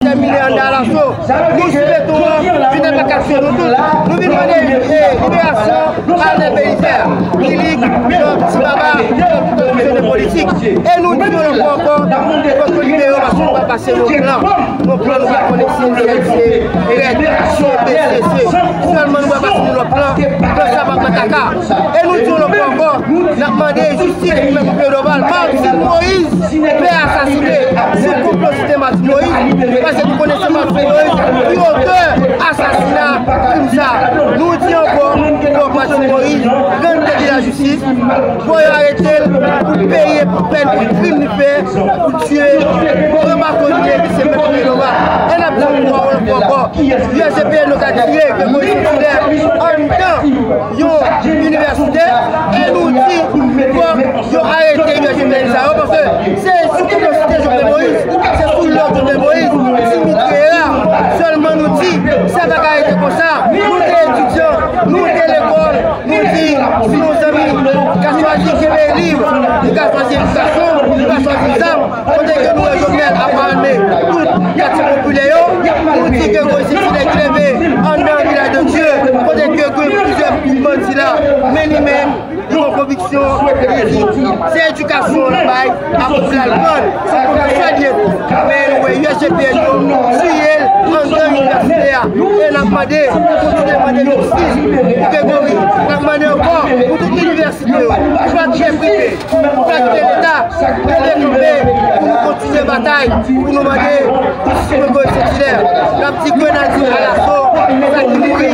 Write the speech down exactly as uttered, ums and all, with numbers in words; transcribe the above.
Tèmine anndan Alaso. Nou sou beton an, vin atake aksyon nou tout. Nou vin mande, eh, liberasyon Arnel Belizaire, Milik, Job, Ti Baba, Job, tout komisyonè politik. E nou di yon lòt fwa ankò, fòk yo libere yo paske nou pa pase yon plan. Yon plan nou pa konnen si se rèd, si se B C C. Sèlman nou pa pase yon lòt plan, plan sa pa fè kaka. E nou di yon lòt fwa ankò, n ap mande jistis pou Mèt Claude Dorval. Martine Moïse fè asasine sou konplo site Martine Moïse, paske nou konnen se Martine Moïse ki otè asasina krim sa. Nou di ankò, fòk Martine Moïse rann tèt li lajistis, fò yo arete l pou l peye pou pèn, pou krim li fè, pou tiye yon bakonye ki se Mèt Claude Dorval. E n ap di ankò, ankò, U S G P N yo ka tire Gregory Saint-Hilaire anndan yon inivèsite, e nou di fòk yo arete U S G P N sa yo, paske se sou konplisite Jovenel Moïse, se sou lòd Jovenel Moïse, Dimitri Hérard. Sèlman nou di, sa pa ka rete konsa. Nou te etidyan, nou te lekòl, nou di, si yon zanmi ka chwazi kenbe liv, li ka chwazi edikasyon, li ka chwazi zam, kote ke nou wè Jovenel ap arme tout katye popilè yo, nou di ke Moïse se nèg ki leve anndan Vilaj de Dye, kote ke gen plizyè bandi la, men li menm, li gen konviksyon, li di, se edikasyon l ap bay, ak pou l al pran, se pwofesè l ye tou. Men nou wè U S G P N yo tiye l anndan inivèsite a. E n ap mande, kontinye mande jistis pou Gregory. N ap mande ankò pou tout inivèsite yo, pou fakilte prive, pou fakilte Leta, pou leve kanpe, pou nou kontinye batay, pou nou mande jistis pou Gregory Saint-Hilaire. N ap di grenadye Alaso, sa ki mouri,